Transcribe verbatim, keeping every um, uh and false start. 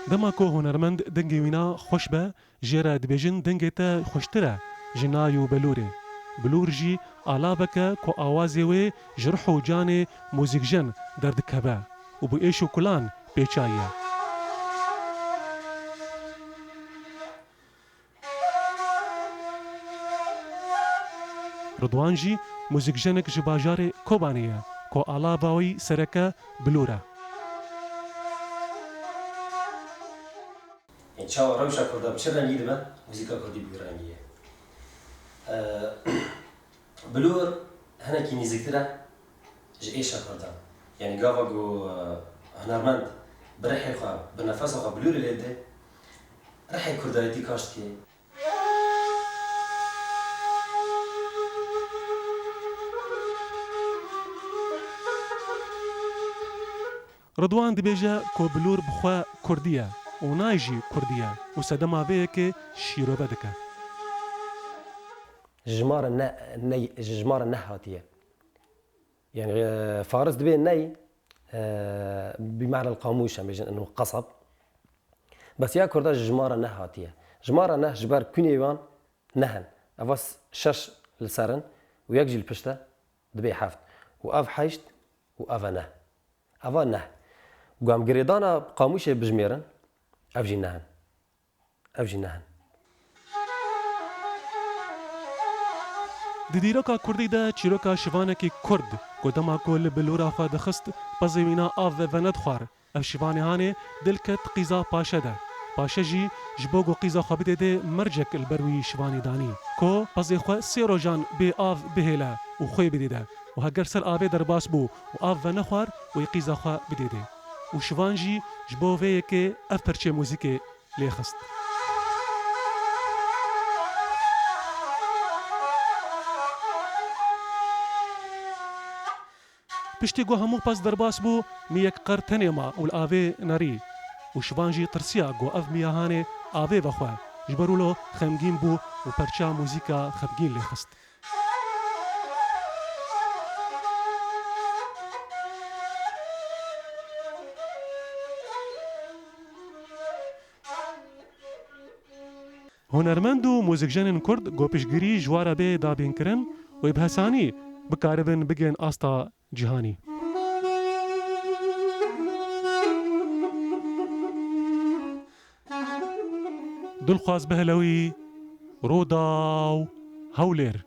Dema ku hunermend dengê wîna xweş be, jê re dibêjin dengê te xweştir e ji nayê û belûrê. Bilûr jî alavek e ku awazê wê ji ruh û canê muzîkjen derdikeve û bi êş û kulan pêçayî ye. Ridwan jî muzîkjenek ji bajarê Kobanê ye ku alava wî sereke bilûr e. Ê, çawa rewşa Kurda bi çi rengî dibe, muzîka Kurdî bi wî rengî ye. Ee, Bilûr hinekî nîziktir e ji êşa Kurdan. Yanî gava ku, e, hunermend bi rihê xwe, bi nefesa xwe bilûrê lê dide, rihê Kurdayetî kaş dike. Ridwan dibêje ku bilûr bi xwe kurdî ye û nayê jî kurdî ye û sedema vê yekê şîrove dike. Ji ma re ne, ne, ji ma re neh hatiye. Yani, e, faris dibê ney, e, bi me'nel qamûş em bêjin, inu qesab. Bes ya kurda ji ma re neh hatiye. Ji ma re neh ji ber kunê wan neh in. Eva s-, şeş li ser in û yek jî li pişt e, dibê heft. Û ev heşt û ev e neh. Eva neh. Ku em girêdana qamûşê bijmêrin, ev jî neh in. Ev jî neh in. Di dîroka kurdî de çîroka şivanekî kurd ku dema ku li bilûra xwe dixist, pezê wîna av ve venedixwar. Ev şivanê hanê dil ket qîza paşe de. Paşe jî ji bo ku qîza xwe bidêdê mercek li ber wî şivanî danî. Ku pezê xwe sê rojan bê av bihêle û xwê bidêde. Û heger ser avê derbas bû û av venexwar, wê qîza xwe bidêdê. Û şivan jî ji bo vê yekê ev perçê muzîkê lê xist. Piştî ku hemû pez derbas bû, miyek qer tenê ma û li avê nerî. Û şivan jî tirsiya ku ev miya hanê avê vexwe, ji ber wilo xemgîn bû û perça muzîka xemgîn lê xist. Hunermend û muzîkjenên kurd ku piştgirî ji wa re bê dabînkirin, wê bi hesanî bikaribin bigihên asta cîhanî. Dilxwaz Behlewî, Rûdaw, Hewlêr.